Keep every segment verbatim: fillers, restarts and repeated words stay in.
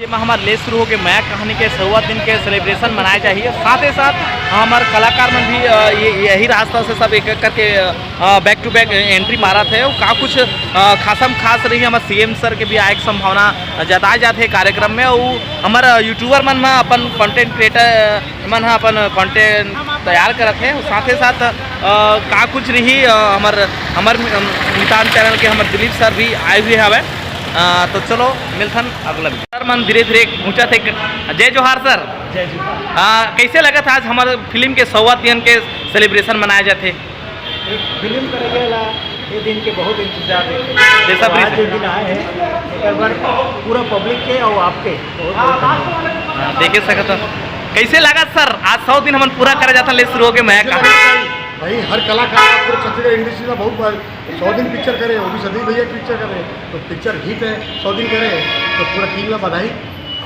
जेमा हमर ले शुरू होके मया कहानी के सौवा दिन के सेलिब्रेशन मनाए जाही। साथ ही साथ हमर कलाकार मन भी, अ, ये, यही रास्ता से सब एक एक करके, अ, बैक टू बैक एंट्री मारत हे। अउ का कुछ, अ, खासम खास रही, हमर सीएम सर के भी आए के संभावना जताए जात हे कार्यक्रम में। अउ हमर यूट्यूबर मन म अपन कंटेंट क्रिएटर मन ह अपन कंटेंट तैयार करत हे। साथ ही साथ, अ, का कुछ रही, अ, हमर, हमर, अम, मितान चैनल के हमर दिलीप सर भी आए हुए हवे। अ, तो चलो मिलथन अगला वीडियो। सर मन धीरे धीरे पहुंचत हे। जय जोहार सर। जय जोहार। अ, कैसे लगत आज हमर फिल्म के सौवा दिन के सेलिब्रेशन मनाए जाथे? एक फिल्म करे ला ये दिन के बहुत इंतजार रहे। बेसब्री आज से। ये दिन आए हैं, एकर बर पूरा पब्लिक के और आपके बहुत बहुत धन्यवाद। हाँ, देखे सकत हो। कैसे लगा सर, आज सौ दिन हमन पूरा करे जाथन ले शुरू होके मया कहानी। भाई, हर कलाकार पूरे छत्तीसगढ़ इंडस्ट्री में बहुत बार सौ दिन पिक्चर करे, वो भी सतीश भैया की पिक्चर करे, तो पिक्चर हिट है, सौ दिन करे, तो पूरा टीम ला बधाई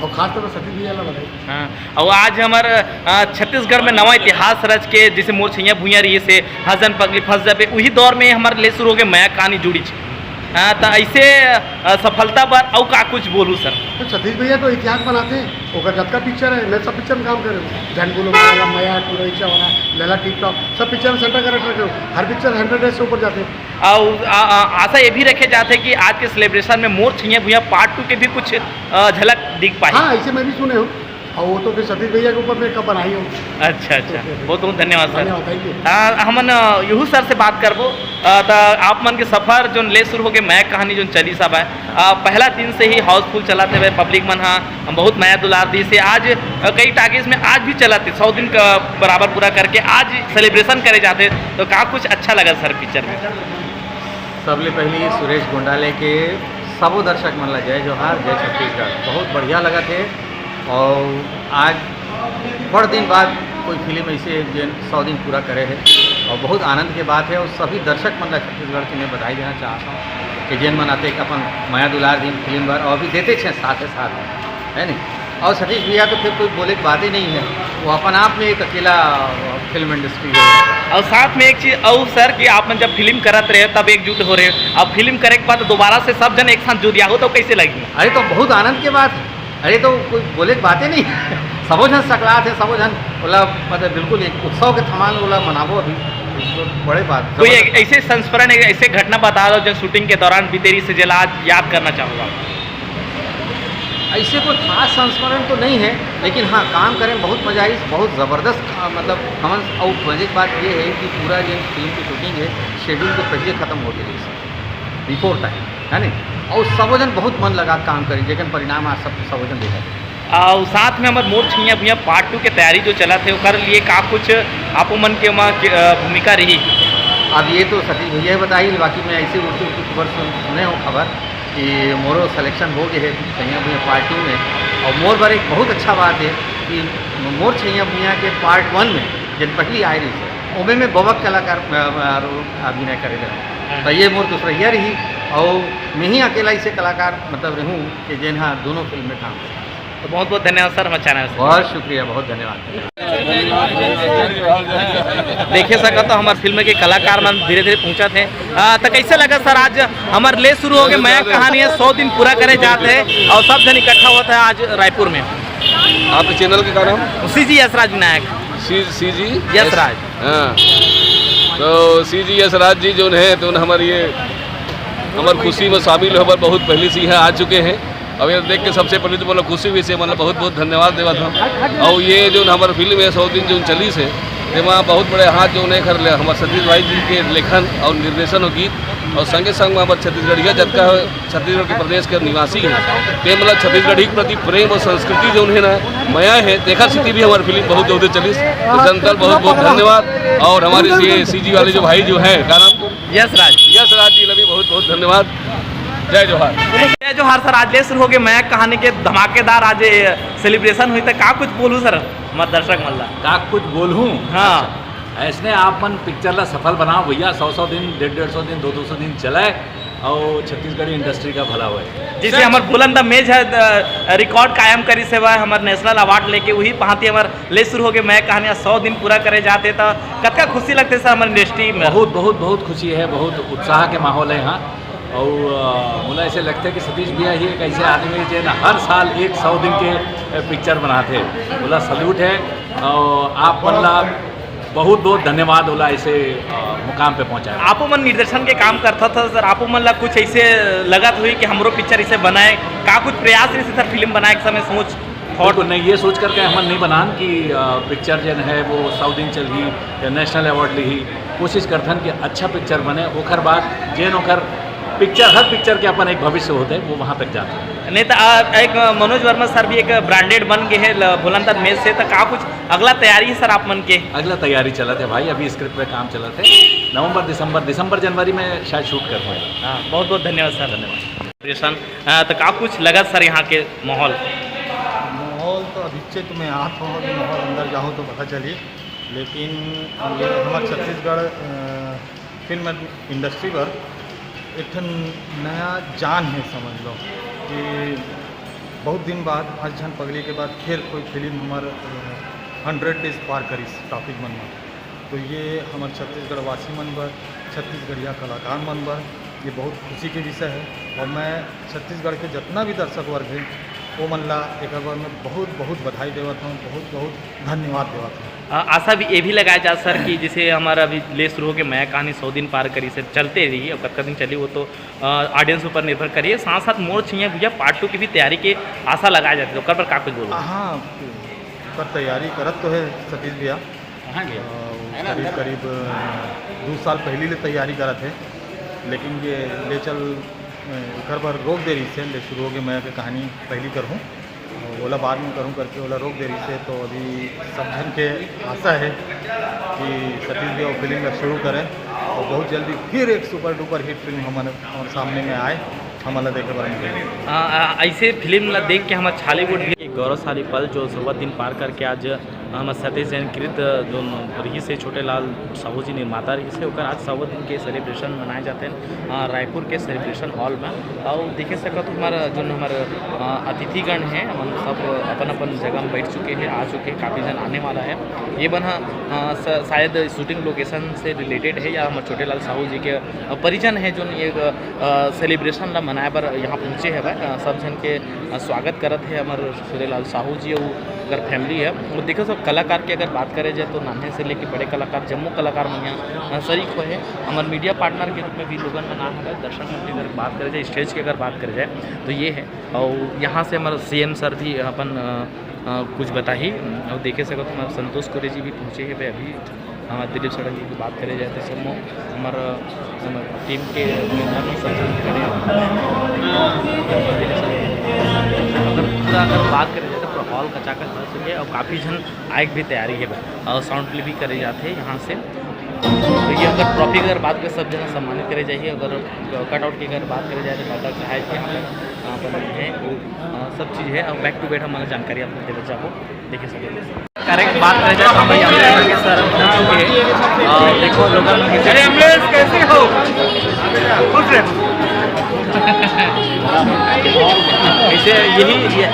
और खास तौर पर सतीश भैया ला बधाई। हाँ, अउ आज हमर, अ, छत्तीसगढ़ में नवा इतिहास रच के, जैसे मोर छैया भुइयां रहिस हे, हसन पगली फंस जाबे, उही दौर में हमर ले शुरू होके मया कहानी जुड़िस। हाँ, त ऐसे, अ, सफलता बर अउ का कुछ बोलू सर? तो सतीश भैया तो इतिहास बनाते हैं, ओकर जतका पिक्चर है, मैं सब पिक्चर में काम करे हूँ, झन बोलो माला, मया, टूरैचा वाला, लैला टिप टॉप, सब पिक्चर में सेंटर कैरेक्टर के हूँ, हर पिक्चर हंड्रेड डेज से ऊपर जाते हैं। अउ, आ, आ, आशा ये भी रखे जाथे कि आज के सेलिब्रेशन में मोर छैया भुइयां पार्ट टू के भी कुछ, अ, झलक दिख पाही। हाँ, ऐसे मैं भी सुने हूँ। और वो तो फिर सतीश भैया के ऊपर मैं कब बनाई हूँ। अच्छा, अच्छा। बहुत, बहुत धन्यवाद सर। धन्यवाद, thank you। आ, हमन, अ, यहू सर से बात करबो। अ, त आप मन के सफर जोन ले शुरू होके मया कहानी जोन चलिस हवय, अ, पहला दिन से ही हाउसफुल चलत हवय, पब्लिक मन ह बहुत मया दुलार दिस हे। आज, अ, कई टाकीज में आज भी चलत हे, सौ दिन का बराबर पूरा करके आज सेलिब्रेशन करे जाथे, तो का कुछ अच्छा लगा सर पिक्चर में? सबले पहली सुरेश गोंडाले के सबो दर्शक मन ला जय जोहार, जय छत्तीसगढ़। बहुत बढ़िया लगत हे और आज बड़ दिन बाद कोई फिल्म ऐसे जेन सौ दिन पूरा करे हे और बहुत आनंद के बात हे और सभी दर्शक मन ला छत्तीसगढ़ के मैं बधाई देना चाहता हूँ कि जेन मन आते अपन मया दुलार दिन फिल्म बर और भी देते छे साथ ही साथ, है नहीं? और सतीश भैया तो फिर कोई बोले के बात ही नहीं है, वो अपन आप में एक अकेला फिल्म इंडस्ट्री है। और साथ में एक चीज और सर कि आप मन जब फिल्म करत रहे तब एकजुट हो रहे, अब फिल्म करे के बाद दोबारा से सब जन एक साथ जुरिया हो तो कैसे लगी? अरे तो बहुत आनंद के बात है, अरे तो कोई बोले के बात ही नहीं है। सबो झन सकलात है, सबो झन ओला मतलब बिल्कुल एक उत्सव के थमान ओला मनाबो अभी, तो बड़े बात कोई जबरदस्त। एक ऐसे संस्मरण, एक ऐसे घटना बता दो जो शूटिंग के दौरान बीते रही से जेला आज याद करना चाहूँगा। ऐसे कोई खास संस्मरण तो नहीं है, लेकिन हाँ, काम करे में बहुत मजा आई, बहुत ज़बरदस्त, आ, मतलब हमन। और मजे की बात ये है कि पूरा ये फिल्म की शूटिंग है, शेड्यूल के पहले ख़त्म हो गई, बिफोर टाइम, है नहीं? और सबो जन बहुत मन लगा काम करे, जेकर परिणाम आज सब सबो जन देखा। और साथ में हमर मोर छैया भुइयां पार्ट टू के तैयारी जो चलत हे, ओकर लिए का कुछ आप मन के ओमा के, अ, भूमिका रही? अब ये तो सतीश भैया ही बताई, बाकी मैं ऐसे उठ के कुछ खबर सुन, सुने हो खबर कि मोरो सिलेक्शन हो गए है छैया भुइयां पार्ट टू में। और मोर बर एक बहुत अच्छा बात है कि मोर छैया भुइयां के पार्ट वन में जब पहली आए रही है, ओमे में बबक कलाकार, अ, अ, role अभिनय करे रहे। हाँ। तो ये मोर दूसरैया रही और मैं ही अकेला ऐसे कलाकार मतलब रहूँ कि जेन हा दोनों फिल्म में काम करे। तो बहुत बहुत धन्यवाद सर, हमारे चैनल से। बहुत शुक्रिया, बहुत धन्यवाद। देखे सकत हो, हमारे फिल्म के कलाकार मन धीरे धीरे पहुंचत हे। आ, तो कैसे लगा सर, आज हमारे ले शुरू हो गए, मया कहानी है, सौ दिन पूरा करे जात हे और सब जन इकट्ठा होत हे आज रायपुर में। आपके चैनल के का नाम? सीजी यशराज विनायक। सी, सीजी यशराज। हाँ, तो सीजी यशराज जी जो है, तो हमारे ये, हमारे खुशी में शामिल होकर बहुत पहले से यहाँ आ चुके हैं। अब ये देख के सबसे पहले तो मोला खुशी हुई से, मतलब, बहुत बहुत धन्यवाद देवत हूँ। और ये जो हमार फिल्म है सौ दिन जो चलिस हे, तेमा बहुत बड़े हाथ जो उन्हें कर ले, हमारे सतीश भाई जी के लेखन और निर्देशन और गीत, और संगे संग में हमारे छत्तीसगढ़िया जतका है, छत्तीसगढ़ के प्रदेश के निवासी है, ते मतलब छत्तीसगढ़ी के प्रति प्रेम और संस्कृति जो उन्हें ना मया है, तेखर सेती भी हमारी फिल्म बहुत जोरदार चलिस। तो जनता ल बहुत बहुत धन्यवाद। और हमारे ये सीजी वाले जो भाई जो हैं, क्या नाम? यशराज। यशराज जी ल भी बहुत बहुत धन्यवाद। जय जोहार। जय जोहार सर, आज ले शुरू हो गए मया कहानी के धमाकेदार आज सेलिब्रेशन हुई, तो का कुछ बोलूँ सर हमारे दर्शक मन ला? का कुछ बोलूँ? हाँ। अच्छा, ऐसने आप मन पिक्चर ला सफल बनाओ भैया, सौ सौ दिन, डेढ़ डेढ़ सौ दिन, दो दो सौ दिन चले और छत्तीसगढ़ी इंडस्ट्री का भला होए। जैसे हमर बुलंद मेज है, अ, रिकॉर्ड कायम करिस हे, हमर नेशनल अवार्ड लेके, वही पहाती हमर ले शुरू हो गए मया कहानी, सौ दिन पूरा करे जाते, तो कतका खुशी लगते सर हमर इंडस्ट्री में? बहुत, बहुत, बहुत खुशी है, बहुत उत्साह के माहौल है यहाँ। अउ, अ, मोला ऐसे लगथे कि सतीश भैया ही एक ऐसे आदमी हे, जेन हर साल एक सौ दिन के, अ, पिक्चर बनाथे। मोला सल्यूट हे, अउ आप मन ला बहुत बहुत धन्यवाद, ओला ऐसे, अ, मुकाम पे पहुँचाए। आपो मन निर्देशन के काम करथा था सर, आपो मन ला कुछ ऐसे लगत होही कि हमरो पिक्चर ऐसे बनाए, का कुछ प्रयास रहिस सर फिल्म बनाए के समय सोच? थॉट? बिल्कुल नहीं, ये सोच करके हमन नहीं बनान कि, अ, पिक्चर जेन है वो सौ दिन चलही या नेशनल अवार्ड लिही। कोशिश करथन कि अच्छा पिक्चर बने, ओखर बाद जेन ओखर पिक्चर, हर पिक्चर के अपन एक भविष्य होथे, वो वहाँ तक जाथे। नहीं तो, आ, एक मनोज वर्मा सर भी एक ब्रांडेड बन गए हैं ल-, भोलानाथ मेस से, तो का कुछ अगला तैयारी है सर आप मन के? अगला तैयारी चलत है भाई, अभी स्क्रिप्ट पे काम चलत है। नवंबर, दिसंबर, दिसंबर, जनवरी में शायद शूट कर पाए। हाँ, बहुत बहुत धन्यवाद सर। धन्यवाद। प्रेशन, आ, तो का कुछ लगत सर यहाँ के माहौल? माहौल तो अभी चेक में आत हो, अभी माहौल अंदर जाओ तो पता चली, लेकिन ये हमारे छत्तीसगढ़, अ, फिल्म इंडस्ट्री बर एक ठन नया जान है, समझ लो कि बहुत दिन बाद, पाँच झन पगली के बाद फिर कोई फिल्म हमार, अ, हंड्रेड डेज पार करिस टॉपिक मन में। तो ये हमार छत्तीसगढ़ वासी मन बर, छत्तीसगढ़िया कलाकार मन बर ये बहुत खुशी के विषय है। और मैं छत्तीसगढ़ के जितना भी दर्शक वर्ग है, वो मन ला एक बार मैं बहुत बहुत बधाई देवत हूँ, बहुत बहुत धन्यवाद देवत हूँ। अ, आशा भी ये भी लगाया जा सर कि जैसे हमारा अभी ले शुरू होके मया कहानी सौ दिन पार करिस, चलते रही, अब कतका दिन चली वो तो, अ, ऑडियंस ऊपर निर्भर करिए। साथ साथ मोर छिया भुइया पार्ट टू की भी तैयारी के आशा लगाया जाथे, तो ओकर पर का कुछ बोलबो? हाँ, पर तैयारी करत तो है सतीश भैया। हाँ भैया। अ, है ना, करीब अंदर? करीब, अ, दो साल पहले ले तैयारी करत है, लेकिन ये ले चल, अ, एकर बर रोक दे रहिस हे, ले शुरू होगे मया के कहानी पहली करहूँ। ओला बाद में करूँ करके ओला रोक दे रहिस हे, तो अभी सब झन के आशा है कि सतीश भैया वो फिल्म ला शुरू करें और बहुत जल्दी फिर एक सुपर डुपर हिट फिल्म हमन, हमर सामने में आए, हमन ला देखे बर मिले। आ, आ, ऐसे फिल्म ला देख के हमर छालीवुड भी एक गौरवशाली पल जो सौ दिन पार करके आज हमर सतीश जैन कृत जो रहिस हे, छोटे लाल साहू जी निर्माता रहिस हे, ओकर आज सौ दिन के सेलिब्रेशन मनाए जाथे, अ, रायपुर के सेलिब्रेशन हॉल में। अउ देखे सकत हो हमर, जोन हमर, अ, अतिथिगण हे, हमन सब अपन-अपन जगह में बैठ चुके हे, आ चुके हे, काफ़ी जन आने वाला हे। ये मन ह, अ, स-, शायद शूटिंग लोकेशन से रिलेटेड हे या हमर छोटे लाल साहू जी के, अ, परिजन हे, जोन ये, अ, सेलिब्रेशन ला मनाए बर यहाँ पहुँचे हवय। अ, सब झन के, अ, स्वागत करत हे हमर छोटे लाल साहू जी अउ ओकर फैमिली हे। वो देखो सब कलाकार के अगर बात करे जाए तो नान्हे से लेके बड़े कलाकार, जम्मो कलाकार मन यहाँ, अ, शरीक होए हे। हमर मीडिया पार्टनर के रूप में भी लोगन मन आए हवय। दर्शक मन के अगर बात करे जाए, स्टेज के अगर बात करे जाए तो ये हे। अउ यहाँ से हमर सीएम सर भी अपन, अ, अ, कुछ बताही। अउ देखे सकत हो हमर संतोष कोरे जी भी पहुँचे हे अभी। हमर दिलीप सड़क जी की बात करे जाए तो सब हमर, हमर टीम के मेंबर मन सब खड़े हे। अगर पूरा अगर बात करे जाए तो पूरा हॉल कचाकच भर चुके हे अउ काफ़ी झन आए के भी तैयारी हे। अउ साउंड प्ले भी करे जाथे यहाँ से। तो ये अगर ट्रॉफी की अगर बात करें, सब जगह सम्मानित करे जाही। अगर कटआउट की अगर बात करे जाए तो डॉक्टर सहाय के यहाँ पर, यहाँ पर है वो, अ, सब चीज़ है। अब बैक टू बैक हमारा जानकारी आपको देवे जाबो, देखे सके। करेक्ट बात करे जाए तो हम यहाँ पे सर पहुँच चुके हैं। अ, देखो लोगन, अरे एम्बुलेंस कैसे हो? खुश रहे। इसे यही, ये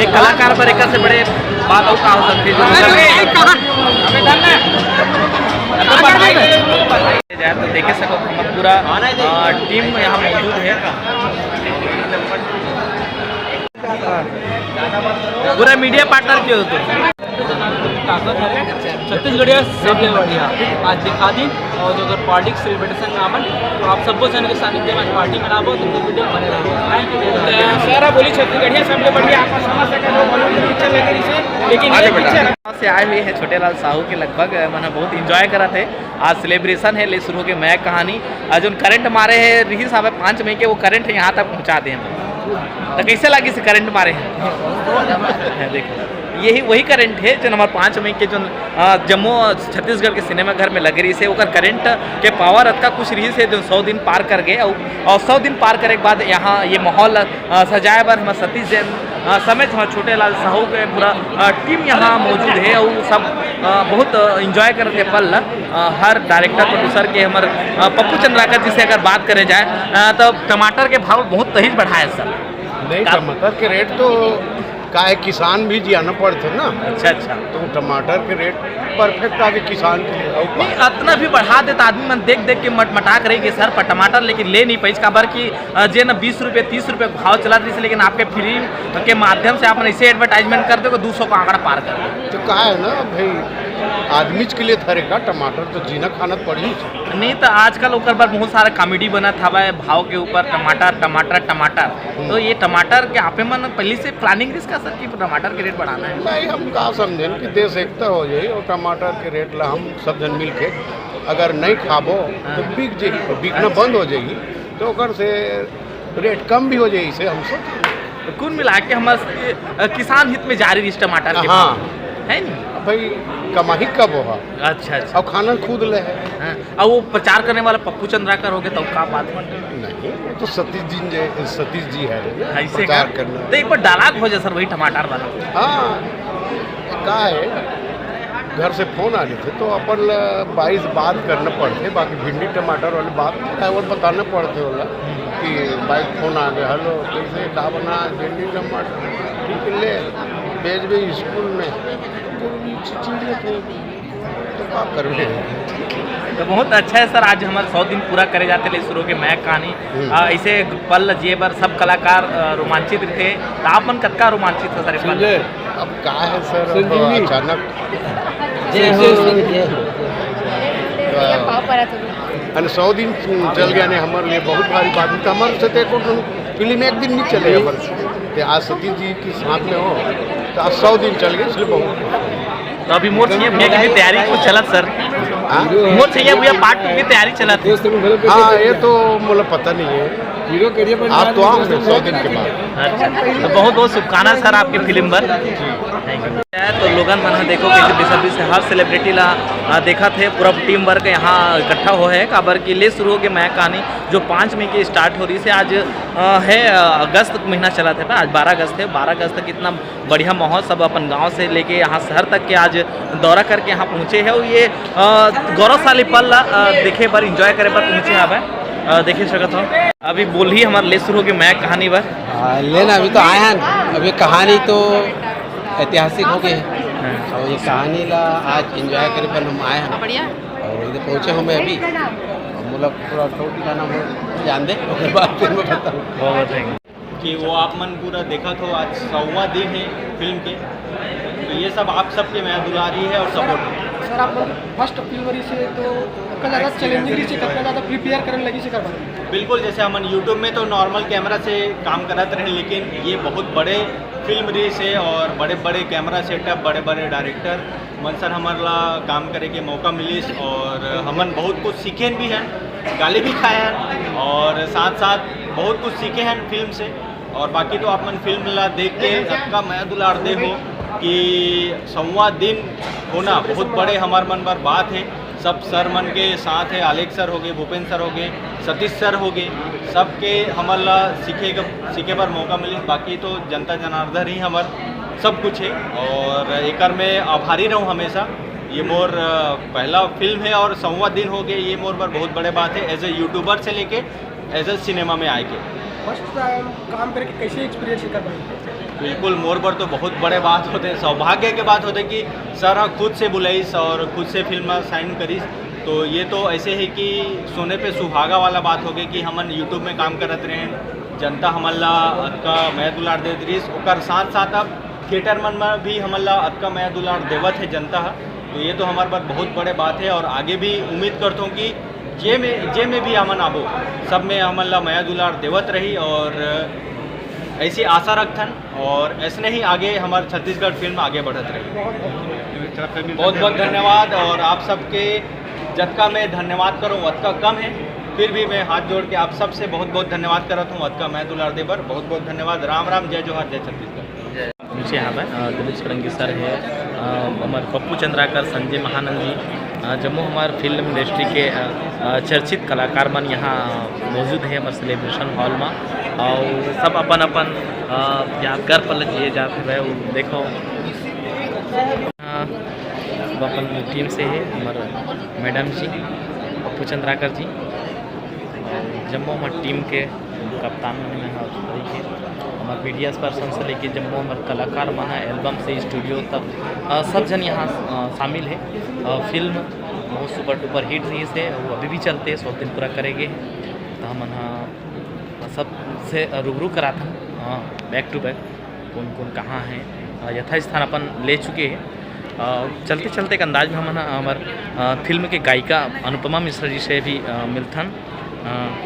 एक कलाकार पर एक से बड़े बात अउ का हो सकथे जो अरे, अरे, कहाँ? अबे डर ना। जाए तो देखे सको तो हमर पूरा, अ, टीम यहाँ मौजूद है। पूरा मीडिया पार्टनर के हो तो। ताकत है, छत्तीसगढ़िया सबले बढ़िया। आज दिखा दी, और जो अगर पॉलिटिक्स सेलिब्रेशन में आवन, तो आप सबको जन के सानिध्य में आज पार्टी मनाबो, तो वीडियो बने रहो। Thank you। तो सारा बोली छत्तीसगढ़िया सबले बढ़िया, आपका समझ सके लोग बोलो कि पिक्चर लगे इसे, लेकिन ये पिक्चर से आए हुए हैं छोटे लाल साहू के लगभग, अ, मन ह बहुत एंजॉय करत हे। आज सेलिब्रेशन हे, ले शुरू होके मया कहानी, अ, जोन करंट मारे हे रिहिस हवे पाँच मई के, वो करंट यहाँ तक पहुँचा दे हमें। तो कैसे लगिस करंट मारे हे? देखो, यही वही करंट हे जो हमारे पाँच मई के जो, अ, जम्मू, अ, छत्तीसगढ़ के सिनेमा घर में लगे रहिस हे, ओकर करंट के पावर अतका कुछ रहिस हे जो सौ दिन पार कर गए, और, और सौ दिन पार करे के बाद यहाँ ये माहौल अ, सजाए बर हमर सतीश जैन, अ, समेत हमर छोटे लाल साहू के पूरा, अ, टीम यहाँ मौजूद हे अउ सब, अ, बहुत, अ, एंजॉय करत हे पल ल। अ, हर डायरेक्टर प्रोड्यूसर के हमर, अ, पप्पू चंद्राकर जी से अगर बात करे जाए, अ, तो टमाटर के भाव बहुत तेज बढ़ाए सर। नहीं, का- टमाटर के रेट तो का है, किसान भी जियाना पड़थे ना। अच्छा, अच्छा। तो टमाटर के रेट परफेक्ट आगे किसान के लिए, अउ नहीं, अतना भी बढ़ा देता, आदमी मन देख देख के मटमटा के रह गे सर पर टमाटर, लेकिन ले नहीं पाइस, काबर कि अ, जे न बीस रुपये, तीस रुपये भाव चलत रहिस, लेकिन आपके फिल्म के माध्यम से आपने ऐसे एडवर्टाइजमेंट कर दो, दो सौ का आंकड़ा पार कर दो। तो का है ना भाई, आदमीच के लिए धरे का टमाटर, तो जीना खाना पड़ी। नहीं तो आजकल ओकर बर बहुत सारा कॉमेडी बनत हवय, भाव के ऊपर टमाटर, टमाटर, टमाटर। तो ये टमाटर के आपे मन पहले से प्लानिंग रहिस का सर कि टमाटर के रेट बढ़ाना है? नहीं, हम का समझेन कि देश एकता हो जाई और टमाटर के रेट ला हम सब जन मिल के अगर नहीं खाबो तो बिक जाई, बिकना बंद हो जाई, तो ओकर से रेट कम भी हो जाई, इसे हम सोच। तो कुल मिला के हमर, अ, किसान हित में जारी रहिस टमाटर के हाँ। भाव, है नी? भाई, कमाही कब हो? अच्छा, अच्छा। अब खाना खुद ले है। हाँ, अब वो प्रचार करने वाला पप्पू चंद्राकर हो गए, तो का बात है? नहीं, वो तो सतीश जी जे, सतीश जी है ना, ऐसे प्रचार का? करना। तो एक बार डायलॉग हो जाए सर, वही टमाटर वाला। हाँ, का है, घर से फोन आ जाथे तो अपन ला बाईस बात करना पड़थे, बाकी भिंडी टमाटर वाली बात ड्राइवर बताना पड़थे ओला कि बाईस फोन आ गया, "हेलो, कैसे, का बना?" "भिंडी टमाटर।" "ठीक है, ले, भेजबे स्कूल में।" तो पूरी चीज लेथे, तो का करबे? तो बहुत अच्छा है सर, आज हमर सौ दिन पूरा करे जाथे ले शुरू के मैं कहानी। हम्म। आ, ऐसे पल जिए बर सब कलाकार, अ, रोमांचित रहिथे। तो आप मन कतका रोमांचित हो सर, एक पल? संजय। अब का है सर, अब संजीवनी। अचानक जय हो, जय हो। अरे सौ दिन चल गया ने, हमारे लिए बहुत भारी बात है। तो हमारे से तो एको फिल्म एक दिन नहीं चले हमारे से। तो आज सतीश जी के साथ में हो, तो आज सौ दिन चल गए, इसलिए बहुत खुश हूँ। तो अभी मोर छइया भुइयां के भी तैयारी कुछ चलत सर। हाँ? मोर छइया भुइयां पार्ट टू की तैयारी चलत है। हाँ, ये तो मोला पता नहीं है। आप तो आओ ना सौ दिन के बाद। अच्छा, तो बहुत बहुत शुभकामना सर आपके फिल्म बर। तो लोगन मन ह देखो कैसे बेसब्री से हर सेलिब्रिटी ला, आ, देखत हे, पूरा टीम वर्क यहाँ इकट्ठा हो है, काबर कि ले शुरू हो गए मैं कहानी जो पाँच मई के स्टार्ट हो रही से आज, आ, है, आ, अगस्त महीना चलत है ना, आज बारह अगस्त है, बारह अगस्त तक इतना बढ़िया माहौल, सब अपन गांव से लेके यहाँ शहर तक के आज दौरा करके यहाँ पहुँचे हैं। और ये, अ, गौरवशाली पल ला, अ, देखे बर, एंजॉय करे बर पहुँचे हवे। अ, देखे सकत हो, अभी बोल ही हमारे ले शुरू हो गए मैं कहानी बर। आ, लेना अभी तो आए हैं, अभी कहानी तो ऐतिहासिक हो गए है। हाँ। और ये कहानी ला आज एंजॉय करे बर हम आए हैं। बढ़िया। और इधर पहुँचे हूँ मैं अभी। और मतलब पूरा टोटल का नाम जान दे, ओकर बाद फिर मैं बताऊँ। बहुत बहुत thank you। कि वो आप मन पूरा देखत हो, आज सौवां दिन है फिल्म के, तो ये सब आप सबके मया दुलारी है और सपोर्ट है। सर, आप मन फर्स्ट फिल्म रही से तो कतका ज़्यादा चैलेंजिंग रही से, कतका ज़्यादा प्रिपेयर करने लगी से कर पाए? बिल्कुल, जैसे हमन YouTube में तो नॉर्मल कैमरा से काम करत रहे, लेकिन ये बहुत बड़े फिल्म रही से और बड़े बड़े कैमरा सेटअप, बड़े बड़े डायरेक्टर मन सन हमन ला काम करे के मौका मिलिस और हमन बहुत कुछ सीखेन भी हन, गाली भी खाए हन और साथ साथ बहुत कुछ सीखे हन फिल्म से। और बाकी तो आप मन फिल्म ला देख के अतका मया दुलार दे हो कि सौवां दिन होना बहुत बड़े हमार मन बर बात है। सब सर मन के साथ है, आलेख सर हो गए, भूपेंद्र सर हो गए, सतीश सर हो गए, सबके हमन ला सीखे के, सीखे बर मौका मिलिस। बाकी तो जनता जनार्दन ही हमर सब कुछ है और एकर में आभारी रहूँ हमेशा। ये मोर, अ, पहला फिल्म है और सौवां दिन हो गए, ये मोर बर बहुत बड़े बात है। एज ए यूट्यूबर से लेके एज ए सिनेमा में आए के। फर्स्ट टाइम काम करके कैसे एक्सपीरियंस कर पाए? बिल्कुल, मोर बर तो बहुत बड़े बात होते हैं, सौभाग्य के बात होते हैं कि सर ह खुद से बुलाइस और खुद से फिल्म साइन करिस। तो ये तो ऐसे है कि सोने पे सुहागा वाला बात हो गई कि हमन YouTube में काम करत रहे, जनता हमन ला अतका मया दुलार देत रहिस, ओकर साथ साथ अब थिएटर मन में भी हमन ला अतका मया दुलार देवत है जनता ह। तो ये तो हमारे बर बहुत बड़े बात है और आगे भी उम्मीद करता हूँ कि जे में, जे में भी हमन आबो, सब में हमन ला मया दुलार देवत रही और ऐसी आशा रखथन और ऐसने ही आगे हमार छत्तीसगढ़ फिल्म आगे बढ़त रही। बहुत बहुत धन्यवाद और आप सबके जतका मैं धन्यवाद करूँ, ओतका कम है। फिर भी मैं हाथ जोड़ के आप सबसे बहुत बहुत धन्यवाद करत हूँ, ओतका मया दुलार दे बर बहुत बहुत धन्यवाद। राम राम, जय जोहार, जय छत्तीसगढ़। पहुँचे हवय, अ, दिलीप षडंगी सर हे, अ, हमर पप्पू चंद्राकर, संजय महानंद जी, अ, जम्मो हमर फिल्म इंडस्ट्री के, अ, अ, चर्चित कलाकार मन यहाँ मौजूद हे हमर सेलिब्रेशन हॉल म, अउ सब अपन अपन, अ, यादगार पल जिए जात हवय। वो देखो, अ, वो अपन टीम से हे हमर मैडम जी, पप्पू चंद्राकर जी, जम्मो हमर टीम के कप्तान मन हे। हमर मीडिया पर्सन से लेके जम्मो हमर कलाकार मन ह, एल्बम से स्टूडियो तक, अ, सब झन यहाँ, अ, शामिल हे। अ, फिल्म बहुत सुपर डुपर हिट रहिस हे, वो अभी भी चलथे, सौ दिन पूरा करे गे हे। तो हमन ह सबसे रूबरू कराथन, अ, back to back, कौन कौन कहाँ हे, अ, यथास्थान अपन ले चुके हे। अ, चलते चलते एक अंदाज में हमन ह हमर, अ, फिल्म के गायिका अनुपमा मिश्रा जी से भी, अ, मिलथन। अ,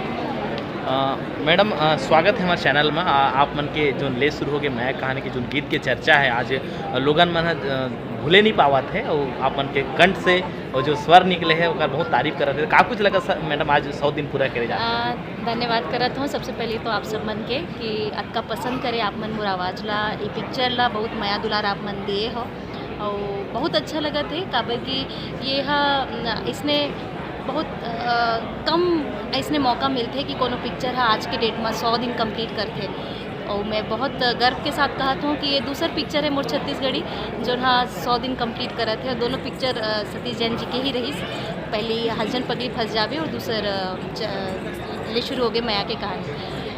अ, मैडम, अ, स्वागत है हमारे चैनल में। आ, आप मन के जो ले शुरू हो गए मैं कहानी के जो गीत के चर्चा है आज, अ, लोगन मन ह, अ, भूले नहीं पावत है और आप मन के कंठ से और जो स्वर निकले है ओकर बहुत तारीफ करत है। का कुछ लगा सर, मैडम आज सौ दिन पूरा करे जात हे? अ, धन्यवाद करत हूँ सबसे पहले तो आप सब मन के कि अतका पसंद करे आप मन मोर आवाज़ ला, ये पिक्चर ला बहुत मया दुलार आप मन दिए हो। और बहुत अच्छा लगत हे, काबर कि ये ह, न, इसने बहुत, अ, कम अइसने मौका मिलथे कि कोनो पिक्चर ह आज के डेट म सौ दिन कंप्लीट करथे। और मैं बहुत गर्व के साथ कहत हूँ कि ये दूसर पिक्चर है मोर छत्तीसगढ़ी, जोन ह सौ दिन कंप्लीट करत हे। और दोनों पिक्चर, अ, सतीश जैन जी के ही रहिस, पहली हसजन पगली फंस जाबे और दूसर, अ, च-, ले शुरू हो गए मया के कहानी।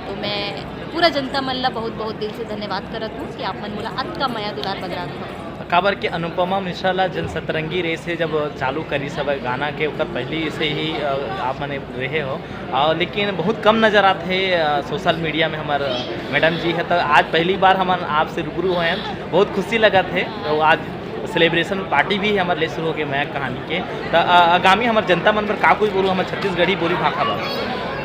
तो मैं पूरा जनता मन ला बहुत बहुत दिल से धन्यवाद करत हूँ कि आप मन मोला अतका मया दुलार बगरात हो। काबर के अनुपमा मिश्रा ला जन सतरंगी रेस हे जब चालू करिस हवय गाना के, ओकर पहली से ही, अ, आप मन रहे हो, अ, लेकिन बहुत कम नजर आत हे, अ, सोशल मीडिया में हमर मैडम जी है, तो आज पहली बार हमन आपसे रूबरू होए हैं, बहुत खुशी लगत हे। तो आज सेलिब्रेशन पार्टी भी हमर ले शुरू हो गए मया कहानी के, तो, अ, आगामी हमर जनता मन पर का कुछ बोलू, हमर छत्तीसगढ़ी बोली भाखा बर?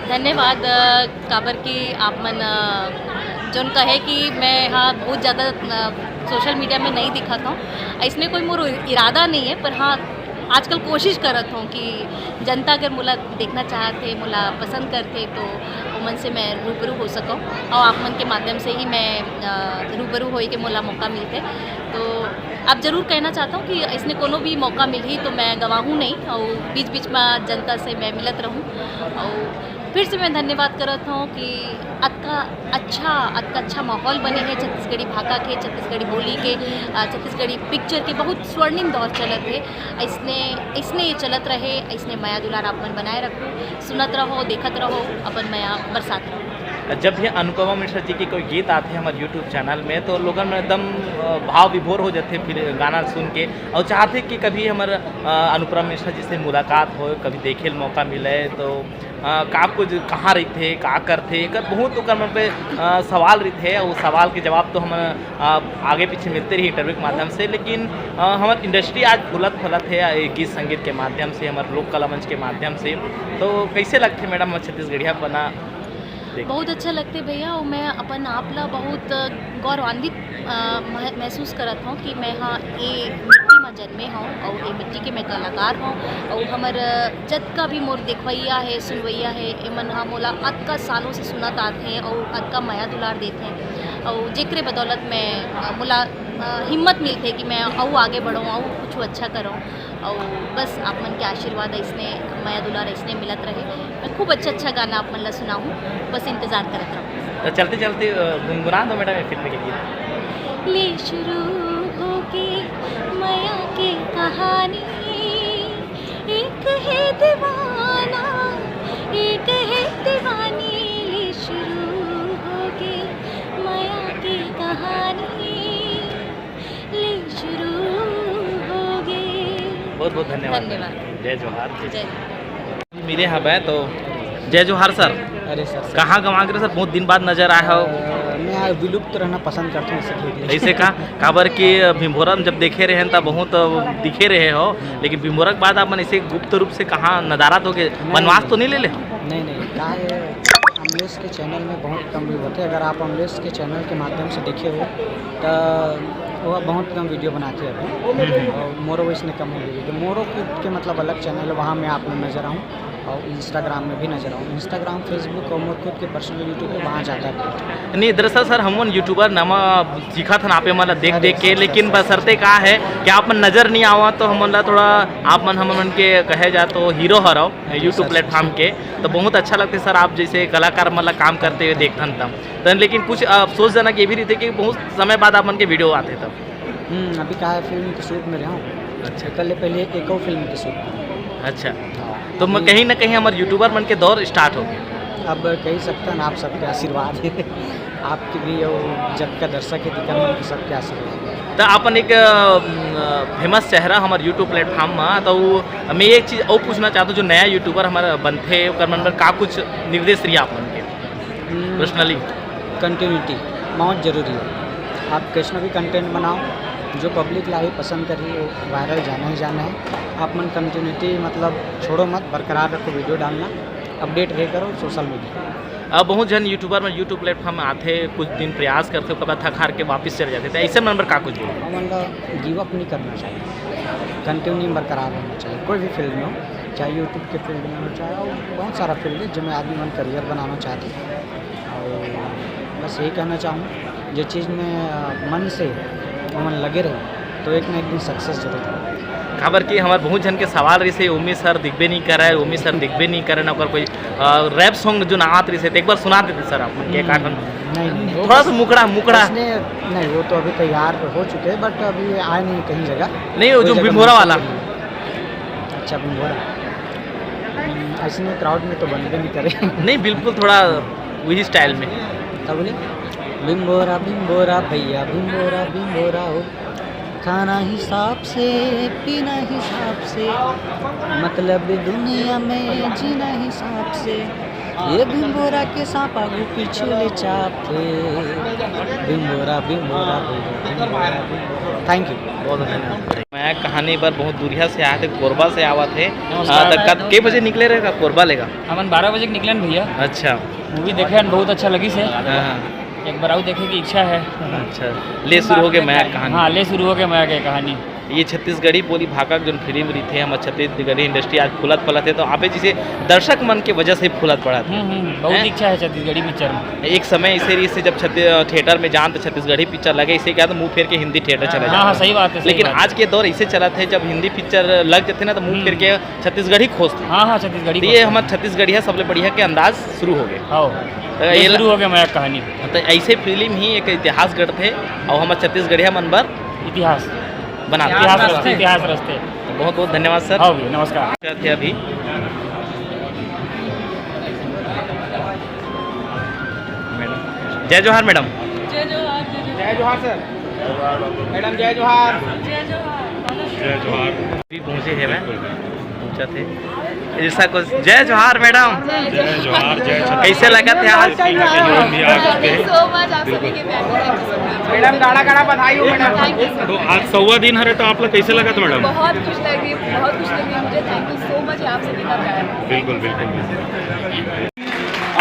धन्यवाद, अ, काबर कि आप मन, अ, जोन कहे कि मैं हा बहुत ज़्यादा, अ, सोशल मीडिया में नहीं दिखत हूँ, इसने कोई मोर इरादा नहीं है, पर हाँ आजकल कोशिश करत हूँ कि जनता अगर मोला देखना चाहत हे, मोला पसंद करथे तो ओमन से मैं रूबरू हो सकूँ और आप मन के माध्यम से ही मैं, अ, रूबरू होए के मोला मौका मिलथे। तो आप जरूर कहना चाहता हूँ कि इसने कोनो भी मौका मिलही तो मैं गवाहूँ नहीं और बीच बीच में जनता से मैं मिलत रहूँ। और फिर से मैं धन्यवाद करत हूँ कि अतका अच्छा, अतका अच्छा माहौल बने है छत्तीसगढ़ी भाखा के, छत्तीसगढ़ी बोली के, अ, छत्तीसगढ़ी पिक्चर के बहुत स्वर्णिम दौर चलत हे। अइसने, अइसने ये चलत रहे, अइसने मया दुलार आप मन बनाए रखो, सुनत रहो, देखत रहो, अपन मया बरसात रहो। जब भी अनुपमा मिश्रा जी के कोई गीत आथे हमर YouTube चैनल में, तो लोगन एकदम, अ, भाव विभोर हो जाथे फिर गाना सुन के, और चाहथे कि कभी हमर, अ, अनुपमा मिश्रा जी से मुलाकात हो, कभी देखे ल मौका मिले, तो, अ, का कुछ कहाँ रहिथे, का करथे, एकर बहुत ओकर मन पे, अ, सवाल रहिथे। वो सवाल के जवाब तो हम, अ, आगे पीछे मिलते रही इंटरव्यू के माध्यम से, लेकिन, अ, हमर इंडस्ट्री आज फूलत फलत हे, ये गीत संगीत के माध्यम से, हमर लोक कला मंच के माध्यम से। तो कैसे लगथे मैडम, हमर छत्तीसगढ़ियापना देख के? बहुत अच्छा लगथे भैया, और मैं अपन आप ला बहुत गौरवान्वित, अ, मह-, महसूस करत हूँ कि मैं हाँ ये मिट्टी में जन्मे हूँ और ये मिट्टी के मैं कलाकार हूँ। और हमर जतका भी मोर देखवैया है, सुनवैया है, एमन हा मोला अतका सालों से सुनत आत हैं और अतका मया दुलार देत हैं। और जेकरे बदौलत मैं, अ, मोला, अ, हिम्मत मिलथे कि मैं अउ आगे बढ़ूँ, अउ कुछ अच्छा करूँ। और बस आप मन के आशीर्वाद अइसने, मया दुलार अइसने मिलत रहे। मैं खूब अच्छा अच्छा गाना आप मन ला सुनाहूँ, बस इंतजार करत रहूँ। तो चलते चलते, अ, गुनगुना दो मैडम ये फिल्म के गीत। ले शुरू होके मया के कहानी, एक है दीवाना, एक है दीवानी, ले शुरू होके मया के कहानी, ले शुरू होके। बहुत बहुत धन्यवाद। धन्यवाद। जय जोहार। जय। मिले हवय तो जय जोहार सर। अरे सर, सर। कहाँ गंवा गे रहे सर, बहुत दिन बाद नजर आए हो। अ, मैं विलुप्त रहना पसंद करता हूँ, इससे ठीक है। ऐसे का? काबर कि भिंभोरा में जब देखे रहे हैं तब बहुत दिखे रहे हो, लेकिन भिंभोरा के बाद आप मन ऐसे गुप्त रूप से कहाँ नदारद हो गए, नहीं, वनवास नहीं। तो नहीं ले ले हो? नहीं, नहीं, का है, अमलेश के चैनल में बहुत कम व्यू होते। अगर आप अमलेश के चैनल के माध्यम से देखे हो तो वो बहुत कम वीडियो बनाते हैं अभी। हम्म। और मोरो वैसने कम हो गई, तो मोरो खुद के मतलब अलग चैनल है, वहाँ मैं आप में नजर आऊँ। और Instagram में भी नजर आऊँ। Instagram, Facebook और मोर खुद के पर्सनल YouTube पे वहाँ जाता है। नहीं, दरअसल सर, हमन यूट्यूबर नवा सीखत हन आपे मन ला देख अरे देख के, सर, लेकिन सर, सर। बशर्ते का है कि आप मन नजर नहीं आवा, तो हमन ला थोड़ा, आप मन हमन के कहे जाए तो हीरो हरव YouTube sir, sir, platform sir. के, तो बहुत अच्छा लगते सर, आप जैसे कलाकार मन ला काम करते हुए देखथन तब। तो लेकिन कुछ अफसोसजनक ये भी रहिथे कि बहुत समय बाद आप मन के वीडियो आथे तब। हम्म, अभी का है, फिल्म के शूट में रहा हूँ। अच्छा। कल पहले एक और फिल्म के शूट में। अच्छा। हाँ। तो मैं अभी कहीं ना कहीं हमर यूट्यूबर मन के दौर स्टार्ट हो गया। अब कही सकते हैं ना, आप सबके आशीर्वाद है। आपके भी अउ जब का दर्शक हे, तिकर मन के सबके आशीर्वाद। त अपन एक, अ, फेमस चेहरा हमर YouTube प्लेटफॉर्म म, त वो मैं एक चीज अउ पूछना चाहत हूँ, जो नया यूट्यूबर हमर बनथे, ओकर मन बर का कुछ निर्देश रही आप मन के हम्म। पर्सनली? कंटिन्यूटी बहुत जरूरी है। आप कइसनो भी कंटेंट बनाओ, जो पब्लिक ला ही पसंद करही, वो वायरल जाना ही जाना है। आप मन कंटिन्यूटी मतलब छोड़ो मत, बरकरार रखो वीडियो डालना, अपडेट रहे करो सोशल मीडिया। अब बहुत झन यूट्यूबर मन YouTube प्लेटफॉर्म में आथे, कुछ दिन प्रयास करथे, ओकर बाद थक हार के वापस चले जाथे, त अइसन मन बर का कुछ बोलबो? हमन ला गिव अप नहीं करना चाहिए, कंटिन्यू बरकरार रहना चाहिए। कोई भी फील्ड में हो, चाहे यूट्यूब के फील्ड में हो, चाहे और बहुत सारा फील्ड है जिसमें आदमी मन करियर बनाना चाहते हैं। और बस यही कहना चाहूँ, जो चीज़ में अ, मन से हमन लगे रहे तो एक ना एक दिन सक्सेस जरूर होगा। काबर कि हमर बहुत झन के सवाल रहिसे, "ओमी सर दिखबे नहीं करे, ओमी सर दिखबे नहीं करे ना, ओकर कोई, अ, रैप सॉन्ग जो ना आत रहिसे, त एक बार सुना देते सर आप मन के एक आध ठन।" नहीं, नहीं, वो थोड़ा सा मुखड़ा, मुखड़ा। इसने, नहीं, वो तो अभी तैयार हो चुके हैं, बट अभी आए नहीं कहीं जगह। नहीं, वो कोई जो जगह भिंभोरा महसूस वाला। नहीं। अच्छा, भिंभोरा। हम्म, ऐसे में क्राउड में तो बनबे नहीं करे। नहीं, बिल्कुल थोड़ा वही स्टाइल में। तब बोले, "भिंभोरा, भिंभोरा भैया, भिंभोरा, भिंभोरा हो।" खाना हिसाब से, पीना हिसाब से, मतलब दुनिया में जीना हिसाब से। ये भिंभोरा के सांप आगू पीछू ले चापथे। भिंभोरा, भिंभोरा, भिंभोरा, भिंभोरा। Thank you. बहुत धन्यवाद। मैं कहानी बर बहुत दूरिहा से आए थे, कोरबा से आवत हे। नमस्कार। हाँ, तो कब, के बजे निकले रहेगा कोरबा लेगा? हमन बारह बजे के निकलन भैया। अच्छा। मूवी देखे हन, बहुत अच्छा लगिस हे। हाँ। एक बार अउ देखे की इच्छा है। अच्छा, ले शुरू हो गए मया के कहानी। हाँ, ले शुरू हो गए मया के कहानी। ये छत्तीसगढ़ी बोली भाखा के जोन फिल्म रहिथे, हमर छत्तीसगढ़ी इंडस्ट्री आज फूलत फलत हे, तो आप जैसे दर्शक मन के वजह से फूलत फलत हे। हम्म, हम्म, बहुत हैं? इच्छा है छत्तीसगढ़ी पिक्चर में। एक समय इसे रहिसे जब छत्ती-, थिएटर में जान तो छत्तीसगढ़ी पिक्चर लगे, इसे क्या तो मुंह फेर के हिंदी थिएटर चले हाँ, जाते हाँ, हैं। सही बात है, सही लेकिन बात है। आज के दौर इसे चलत हे, जब हिंदी पिक्चर लग जाथे ना तो मुंह हम्म। फेर के छत्तीसगढ़ी खोजथे। हाँ, हाँ, छत्तीसगढ़ी तो ये खोजथे। हमर छत्तीसगढ़िया सबले बढ़िया के अंदाज शुरू हो गए। हाँ, तो ये ये ल- शुरू हो गया मया के कहानी। तो ऐसे फिल्म ही एक इतिहास गढ़थे और हमर छत्तीसगढ़िया मन बर इतिहास। बना इतिहास रचथे। रचथे, इतिहास रचथे। तो बहुत बहुत धन्यवाद सर। हाँ भैया, नमस्कार। थे अभी। जय जोहार मैडम। जय जोहार, जय जोहार। जय जोहार सर। मैडम जय जोहार। जय जोहार। जय जोहार। भी पहुँचे हे मैं, पहुँचा थे। ऐसा कुछ। जय जोहार मैडम। जय जोहार, जय छत्तीसगढ़। कैसे लगा थे आज? Thank you so much, आप सभी के प्यार के लिए। मैडम, गाड़ा गाड़ा बधाई हो madam. Thank you so much। तो आज सौवा दिन हरे, तो आप लोग कैसे लगा था मैडम? बहुत खुश लगी, बहुत खुश लगी मुझे। Thank you so much, आप सभी का प्यार। बिल्कुल, बिल्कुल, बिल्कुल।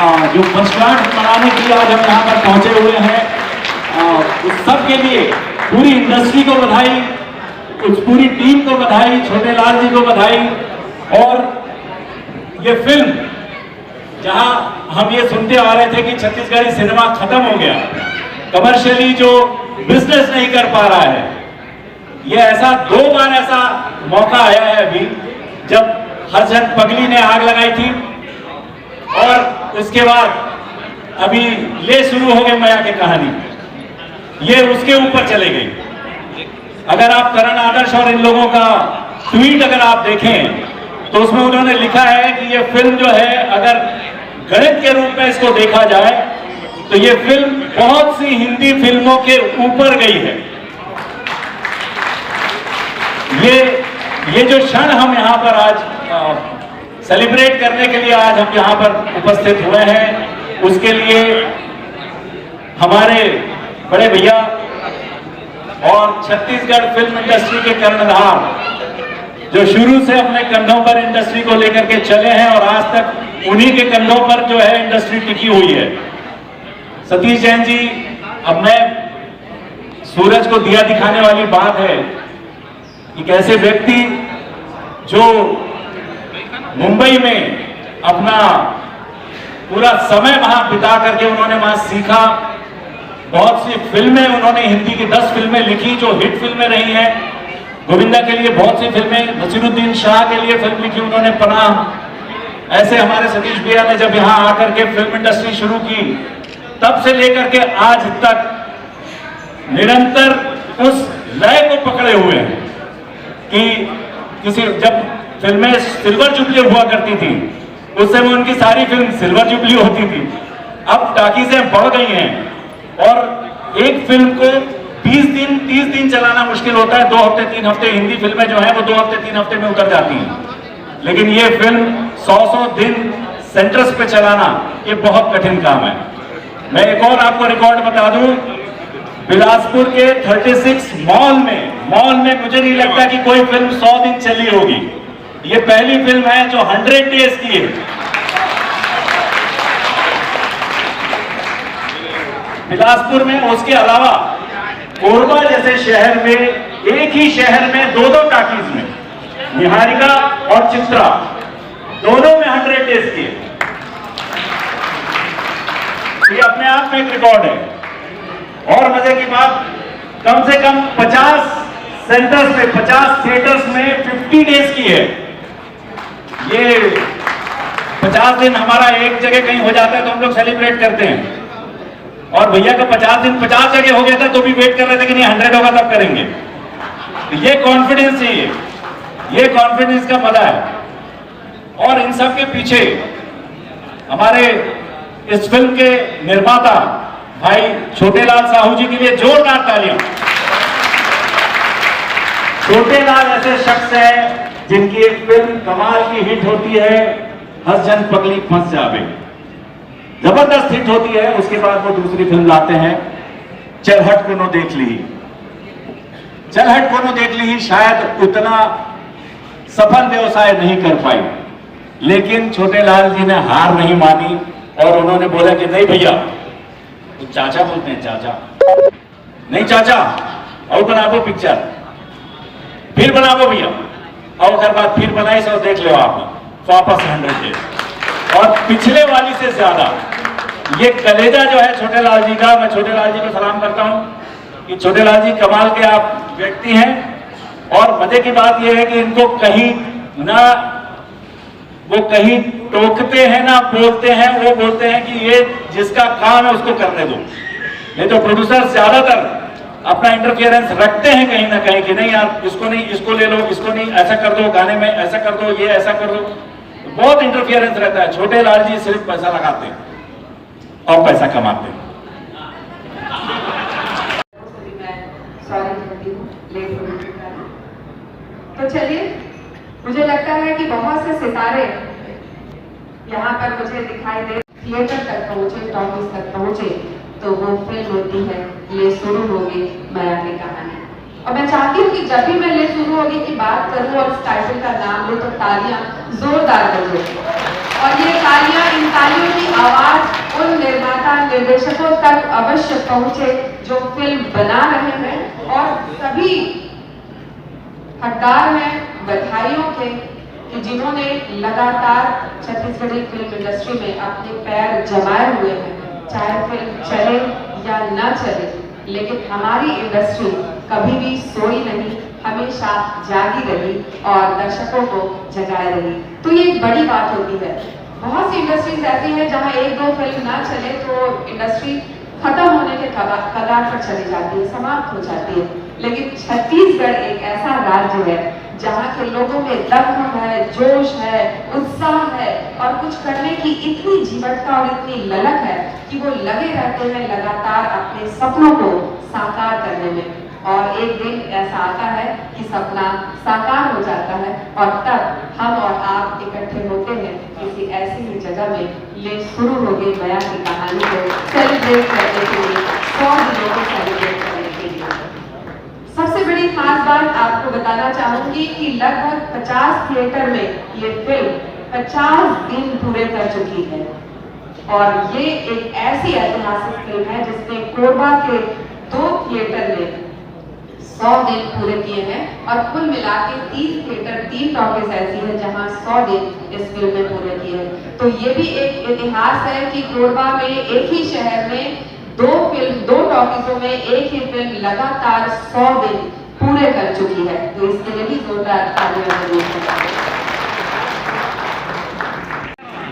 आ, जो वर्षगांठ मनाने के लिए आज हम यहाँ पर पहुँचे हुए हैं, आ, उस सब के लिए पूरी इंडस्ट्री को बधाई, उस पूरी टीम को बधाई, छोटे लाल जी को बधाई। और ये फिल्म, जहाँ हम ये सुनते आ रहे थे कि छत्तीसगढ़ी सिनेमा खत्म हो गया, कमर्शियली जो बिजनेस नहीं कर पा रहा है, ये ऐसा दो बार ऐसा मौका आया है अभी, जब हर जन पगली ने आग लगाई थी और उसके बाद अभी ले शुरू हो गए मया के कहानी, ये उसके ऊपर चले गई। अगर आप करण आदर्श और इन लोगों का ट्वीट अगर आप देखें तो उसमें उन्होंने लिखा है कि ये फिल्म जो है, अगर गणित के रूप में इसको देखा जाए तो ये फिल्म बहुत सी हिंदी फिल्मों के ऊपर गई है। ये ये जो क्षण हम यहाँ पर आज सेलिब्रेट करने के लिए आज हम यहाँ पर उपस्थित हुए हैं, उसके लिए हमारे बड़े भैया और छत्तीसगढ़ फिल्म इंडस्ट्री के कर्णधार जो शुरू से अपने कंधों पर इंडस्ट्री को लेकर के चले हैं और आज तक उन्हीं के कंधों पर जो है इंडस्ट्री टिकी हुई है। सतीश जैन जी, अब मैं सूरज को दिया दिखाने वाली बात है कि कैसे व्यक्ति जो मुंबई में अपना पूरा समय वहाँ बिता करके उन्होंने वहाँ सीखा, बहुत सी फिल्में उन्होंने, हिंदी की दस फिल्में लिखी जो हिट फिल्में रही हैं। गोविंदा के लिए बहुत सी फिल्में, नसीरुद्दीन शाह के लिए फिल्म लिखी उन्होंने पनाह। ऐसे हमारे सतीश भैया ने जब यहाँ आकर के फिल्म इंडस्ट्री शुरू की, तब से लेकर के आज तक निरंतर उस लय को पकड़े हुए हैं कि किसी, जब फिल्में सिल्वर जुबली हुआ करती थी, उस समय उनकी सारी फिल्म सिल्वर जुबली होती थी। अब टाकीजें बढ़ गई हैं, और एक फिल्म को बीस दिन, तीस दिन चलाना मुश्किल होता है। दो हफ्ते, तीन हफ्ते, हिंदी फिल्में जो हैं, वो दो हफ्ते, तीन हफ्ते में उतर जाती हैं, लेकिन ये फिल्म सौ सौ दिन सेंटर्स पे चलाना, ये बहुत कठिन काम है। मैं एक और आपको रिकॉर्ड बता दूं, बिलासपुर के थर्टी सिक्स मॉल में, मॉल में मुझे नहीं लगता कि कोई फिल्म सौ दिन चली होगी। ये पहली फिल्म है जो हंड्रेड डेज की है। बिलासपुर में, उसके अलावा कोरबा जैसे शहर में, एक ही शहर में दो दो टाकीज में, निहारिका और चित्रा, दोनों में हंड्रेड डेज की है। ये अपने आप में एक रिकॉर्ड है। और मजे की बात, कम से कम पचास सेंटर्स में, पचास थिएटर्स में फिफ्टी डेज की है। ये पचास दिन हमारा एक जगह कहीं हो जाता है तो हम लोग सेलिब्रेट करते हैं, और भैया का पचास दिन पचास जगह हो गया था तो भी वेट कर रहे थे कि नहीं, हंड्रेड होगा तब करेंगे। तो ये कॉन्फिडेंस चाहिए, ये कॉन्फिडेंस का मजा है। और इन सब के पीछे हमारे इस फिल्म के निर्माता भाई छोटेलाल साहू जी के लिए जोरदार तालियां। छोटेलाल ऐसे शख्स हैं जिनकी एक फिल्म कमाल की हिट होती है, हंस जन पगली फंस जावे, जबरदस्त हिट होती है, उसके बाद वो दूसरी फिल्म लाते हैं, चल हट कोनो देख ली। चल हट कोनो देख ली शायद उतना सफल व्यवसाय नहीं कर पाई, लेकिन छोटेलाल जी ने हार नहीं मानी और उन्होंने बोला कि नहीं भैया, तो चाचा बोलते हैं, चाचा, नहीं चाचा, और बनाबो पिक्चर, फिर बनाबो भैया, और ओकर बाद फिर बनाई सो देख लो आप, वापस हंड्रेड डेज और पिछले वाली से ज्यादा। ये कलेजा जो है छोटेलाल जी का, मैं छोटेलाल जी को सलाम करता हूँ कि छोटेलाल जी कमाल के आप व्यक्ति हैं। और मजे की बात यह है कि इनको कहीं ना, वो कहीं टोकते हैं ना बोलते हैं, वो बोलते हैं कि ये जिसका काम है उसको करने दो। नहीं तो प्रोड्यूसर ज्यादातर अपना इंटरफियरेंस रखते हैं कहीं ना कहीं कि नहीं यार, इसको नहीं, इसको ले लो, इसको नहीं, ऐसा कर दो, गाने में ऐसा कर दो, ये ऐसा कर दो। बहुत इंटरफियरेंस रहता है। छोटेलाल जी सिर्फ पैसा लगाते हैं और पैसा कमाते हैं। मैं सॉरी कहती हूँ, लेट होने के कारण। तो चलिए, मुझे लगता है कि बहुत से सितारे यहाँ पर मुझे दिखाई दे, थिएटर तक पहुँचे, टॉकीज तक पहुँचे, तो वो फिल्म होती है ले शुरू हो गई मया की कहानी। और मैं चाहती हूँ कि जब भी मैं ले शुरू होगी की बात करूँ और इस टाइटल का नाम लूँ, तो तालियां जोरदार बजे। और ये तालियां, इन तालियों की आवाज उन निर्माता, निर्देशकों तक अवश्य पहुँचे जो फिल्म बना रहे हैं, और सभी हकदार हैं बधाइयों के कि जिन्होंने लगातार छत्तीसगढ़ी फिल्म इंडस्ट्री में अपने पैर जमाए हुए हैं। चाहे फिल्म चले या ना चले, लेकिन हमारी इंडस्ट्री कभी भी सोई नहीं, हमेशा जागी रही और दर्शकों को जगाए रही। तो ये एक बड़ी बात होती है। बहुत सी इंडस्ट्रीज ऐसी हैं जहां एक दो फिल्म ना चले तो इंडस्ट्री खत्म होने के कगा- कगार पर चली जाती है, समाप्त हो जाती है। लेकिन छत्तीसगढ़ एक ऐसा राज्य है जहाँ के लोगों में दम है, जोश है, उत्साह है, और कुछ करने की इतनी जीवटता और इतनी ललक है कि वो लगे रहते हैं लगातार अपने सपनों को साकार करने में। और एक दिन ऐसा आता है कि सपना साकार हो जाता है, और तब हम और आप इकट्ठे होते हैं किसी ऐसी ही जगह में ले शुरू हो गई मया की कहानी को सेलिब्रेट करने के लिए, सौ दिनों को सेलिब्रेट करने के लिए। सबसे बड़ी खास बात आपको बताना चाहूंगी कि लगभग पचास थिएटर में ये फिल्म पचास दिन पूरे कर चुकी है, और ये एक ऐसी ऐतिहासिक फिल्म है जिसने कोरबा के दो थिएटर में सौ दिन पूरे किए हैं, और कुल मिला के तीन थिएटर, तीन टॉकीज ऐसी है जहां सौ दिन इस फिल्म में पूरे किए हैं। तो ये भी एक इतिहास है कि कोरबा में एक ही शहर में दो फिल्म, दो टॉकीजों में एक ही फिल्म लगातार सौ दिन पूरे कर चुकी है। तो इसके लिए भी जोरदार तालियां जरूर बजाएं।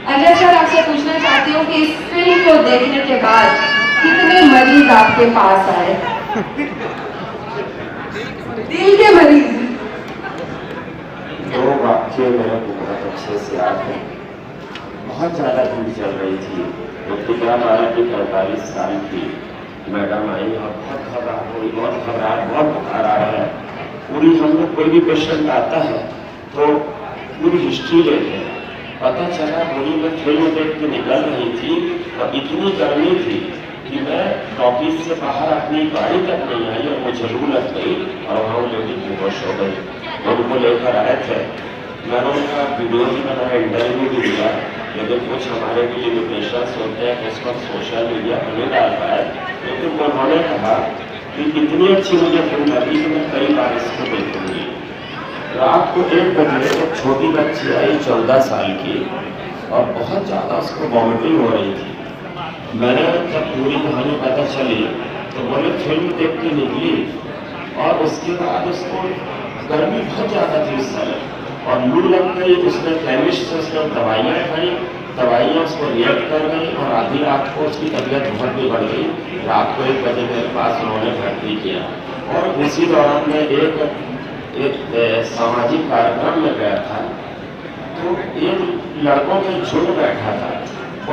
अजय सर, आपसे पूछना चाहती हूँ कि इस फिल्म को देखने के बाद कितने मरीज आपके पास आए? दिल के मरीज। दो वाक्य मेरे को बहुत अच्छे से याद है। बहुत ज्यादा भीड़ चल रही थी। मुक्तिका बारह की पैंतालीस साल की मैडम आई और बहुत घबराहट हुई, बहुत घबराहट, बहुत बुखार आ रहा है। पूरी हम लोग, कोई भी पेशेंट आता है तो पूरी हिस्ट्री लेते हैं। पता चला, बूढ़ी में फिल्म देख के निकल रही थी और इतनी गर्मी थी कि मैं ऑफिस से बाहर अपनी गाड़ी तक नहीं आई और मुझे लू लग गई और वहाँ वो लेडी बेहोश हो गई। उनको लेकर आए थे, मैंने उनका वीडियो भी बनाया, इंटरव्यू भी दिया, लेकिन कुछ हमारे भी लिमिटेशंस होते हैं, उस पर सोशल मीडिया पर नहीं डाल पाए। लेकिन उन्होंने कहा कि इतनी अच्छी मुझे फिल्म लगी कि मैं कई बार इसको देखूंगी। रात को एक बजे एक छोटी बच्ची आई, चौदह साल की, और बहुत ज़्यादा उसको वॉमिटिंग हो रही थी। मैंने जब पूरी कहानी पता चली तो बोले, फिल्म देख के निकली और उसके बाद उसको गर्मी बहुत ज़्यादा थी उस समय और लू लग गई। उसने केमिस्ट से उसने दवाइयाँ खाई, दवाइयाँ उसको रिएक्ट कर गई और आधी रात को उसकी तबीयत बहुत बिगड़ गई। रात को एक बजे मेरे पास उन्होंने भर्ती किया और उसी दौरान मैं एक एक अ, सामाजिक कार्यक्रम में गया था, तो एक लड़कों का झुंड बैठा था।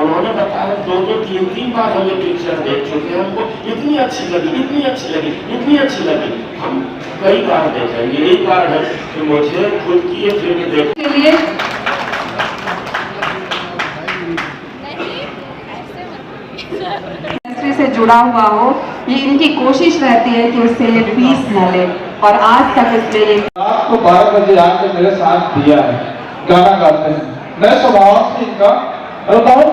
उन्होंने बताया, दो दो तीन तीन बार हम ये पिक्चर देख चुके हैं, हमको इतनी अच्छी लगी, इतनी अच्छी लगी, इतनी अच्छी लगी। हम कई बार देखेंगे। यही कारण है कि मुझे खुद की ये फिल्म देख के लिए इंडस्ट्री से जुड़ा हुआ हो, ये इनकी कोशिश रहती है कि उससे ये पीस न ले। और आज तक इसमें ये रात को बारह बजे आके मेरे साथ दिया है, गाना गाते हैं। मैं स्वभाव से इनका, मैं बताऊं,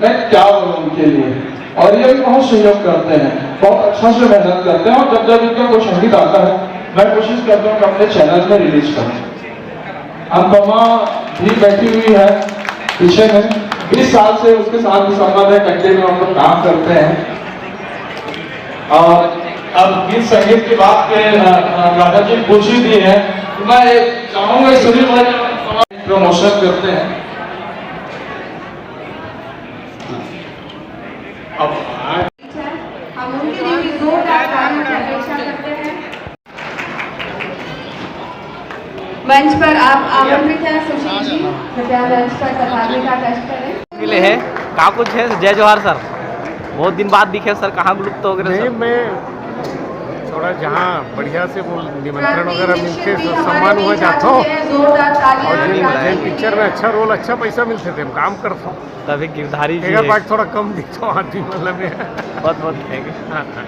मैं क्या बोलूं उनके लिए। और ये भी बहुत सहयोग करते हैं, बहुत अच्छा से मेहनत करते हैं। और जब जब इनका कोई संगीत आता है, मैं कोशिश करता हूँ कि अपने चैनल में रिलीज करूँ। अनुपमा भी बैठी हुई है पीछे में, बीस साल से उसके साथ भी संबंध है, कंटिन्यू हम लोग काम करते हैं। और अब गीत संगीत की बात के, अ, अ, राधा जी पूछ ही दी है, तो मैं चाहूंगा सुनील भाई प्रमोशन करते हैं। अब हम उनके लिए भी जोरदार तालियों की अपेक्षा करते हैं। मंच पर आप आमंत्रित हैं सुशील जी, कृपया मंच पर पधारने का कष्ट करें। मिले हैं, का कुछ है? जय जोहार सर, बहुत दिन बाद दिखे सर, कहाँ लुप्त हो गए नहीं, सर? मैं थोड़ा जहाँ बढ़िया से बोल निमंत्रण वगैरह मिलते तो सम्मान हुआ जाता हो। जोरदार तालियां। और जिन, जिन पिक्चर में अच्छा रोल, अच्छा पैसा मिलते थे, हम काम करता हूँ। तभी गिरधारी जी एक है। बार थोड़ा कम दिखता हूँ आदमी, मतलब ये। बहुत बहुत थैंक यू। हाँ, हाँ।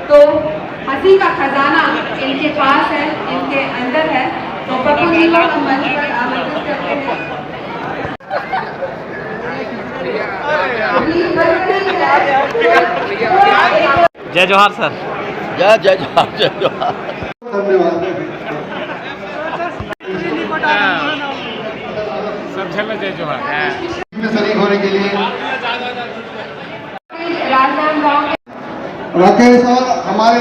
तो हंसी का खजाना इनके पास है, इनके अंदर है। तो पप्पू जी को हम मंच पर आमंत्रित करते हैं। जय जोहार सर। जय, जय जोहार, जय जोहार। धन्यवाद। सब झन ला जय जोहार। इसमें शरीक होने के लिए राजनांदगांव के राकेश और हमारे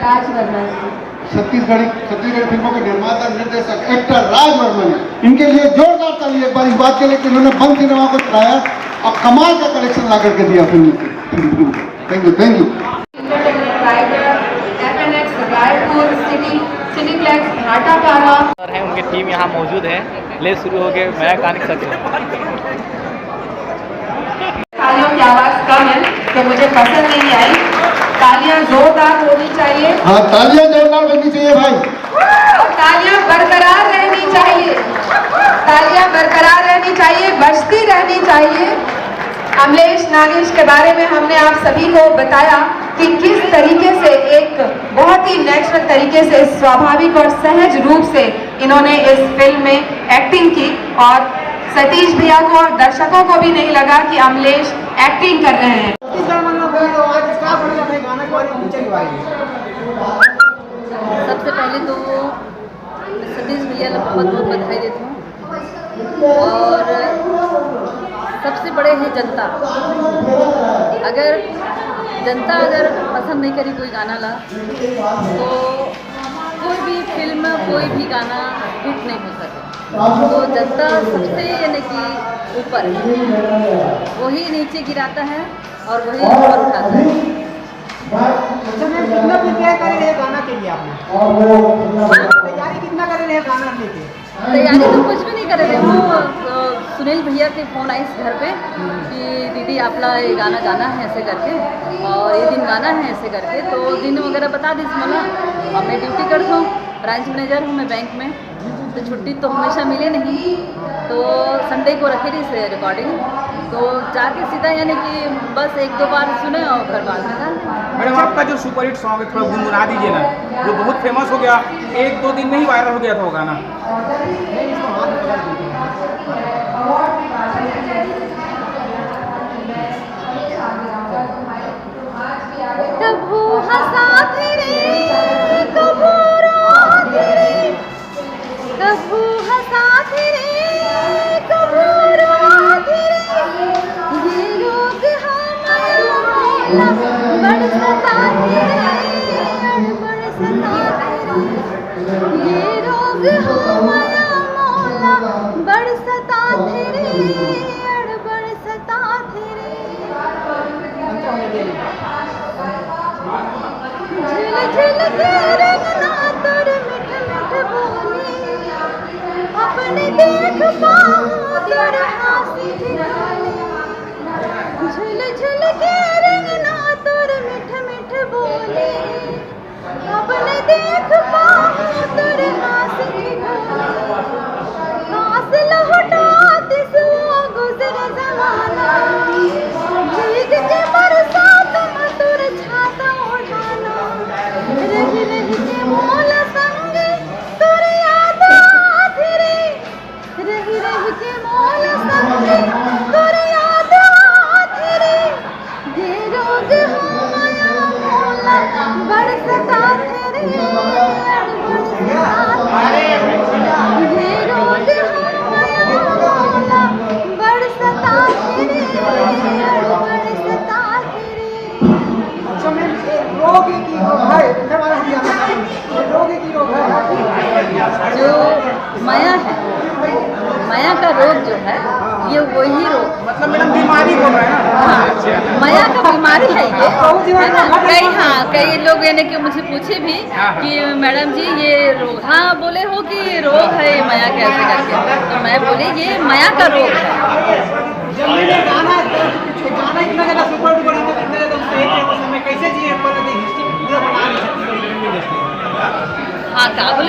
राज वर्मा जी। छत्तीसगढ़ी, छत्तीसगढ़ी फिल्मों के निर्माता, निर्देशक, एक्टर राज वर्मा जी, इनके लिए जोरदार ताली एक बार इस बात के लिए कि इन्होंने बंद सिनेमा को चलाया और कमाल का कलेक्शन ला करके दिया फिल्म से। Thank you, thank you. Entertainment Raigarh, F N X Raipur, city, cityplex Bhatapara. Sir हैं, उनकी टीम यहाँ मौजूद है। ले शुरू हो गए, मैं कहानी सच हूँ। तालियों की आवाज कम है, तो मुझे पसंद नहीं आई। तालियां जोरदार होनी चाहिए। हाँ, तालियां जोरदार बननी चाहिए भाई। और तालियां बरकरार रहनी चाहिए। तालियां बरकरार रहनी चाहिए, बजती रहनी चाहिए। अमलेश नागेश के बारे में हमने आप सभी को बताया कि किस तरीके से एक बहुत ही नेचुरल तरीके से, स्वाभाविक और सहज रूप से इन्होंने इस फिल्म में एक्टिंग की और सतीश भैया को और दर्शकों को भी नहीं लगा कि अमलेश एक्टिंग कर रहे हैं। छत्तीसगढ़ मंडल बोल दो, आज क्या बोलना था गाना के बारे में, पिक्चर के बारे में? सबसे पहले तो मैं सतीश भैया ला बहुत बहुत बधाई देती हूँ। और सबसे बड़े है जनता। अगर जनता अगर पसंद नहीं करी कोई गाना ला, तो कोई भी फिल्म, कोई भी गाना हिट नहीं हो सके। तो जनता सबसे, यानी कि, ऊपर है, वही नीचे गिराता है और वही ऊपर उठाता है। अच्छा मैम, कितना प्रिपेयर करे रहे गाना के लिए आपने? तैयारी कितना करे रहे गाना लेके? तैयारी तो कुछ भी नहीं करे रहे, वो, अ, सुनील भैया के फोन आइस घर पे कि दीदी, आपला ये गाना गाना है ऐसे करके, और ये दिन गाना है ऐसे करके। तो दिन वगैरह बता दिस मोला, और मैं ड्यूटी करता हूँ, ब्रांच मैनेजर हूँ मैं बैंक में, तो छुट्टी तो हमेशा मिले नहीं, तो संडे को रखे रहिस रिकॉर्डिंग। तो जाके सीधा, यानी कि बस एक दो बार सुने और घर बाद में गा दिया। मैडम, आपका जो सुपरहिट सॉन्ग है, थोड़ा गुनगुना दीजिए ना, जो बहुत फेमस हो गया, एक दो दिन में ही वायरल हो गया था वो गाना। कभू हंसाथे रे, कभू रोथे रे, कभू हंसाथे रे, कभू रोथे रे। ये रोग हमला मोला बड़ सताथे रे, बड़ सताथे रे। ये रोग हमला मोला बड़ सताथे रे, बड़ सताथे रे। झिल झिल के रेंगना तोर मिठ मिठ बोली, अपने देख पाऊँ तोर हांसी ठिठोली। झिल झिल के रेंगना तोर मिठ मिठ बोली, अपने देख पाऊँ तोर हांसी ठिठोली। कास लहुटा दिस वो गुजर जमाना, भीग के बरसात में तोर छाता ओढ़ाना। रहि रहि के मोला संगी तोर याद आथे रे, रहि रहि के मोला संगी तोर याद आथे रे। ये रोग हमला मोला बड़ सताथे रे, बड़ सताथे रे। ये रोग हमला मोला बड़ सताथे रे, बड़ सताथे रे। अच्छा मैम, ये रोग की जो है, ये हमारा भी आना था। ये रोग की जो है, जो मया है, मया का रोग जो है, ये वही रोग। मतलब मैडम, बीमारी बोल रहे हैं ना? हाँ, मया का बीमारी है ये, है ना? कई, हाँ, कई लोग, यानी कि मुझे पूछे भी कि मैडम जी, ये रोग, हाँ, बोले हो कि ये रोग है, ये मया कैसे करके, तो मैं बोली, ये मया का रोग है। जब मैंने गाना, गाना इतना ज्यादा सुपर डुपर हिट, इतना ज्यादा उस टाइम पे, उस समय कैसे जी, पर हिस्ट्री पूरा बना रही थी। हाँ, का बोले?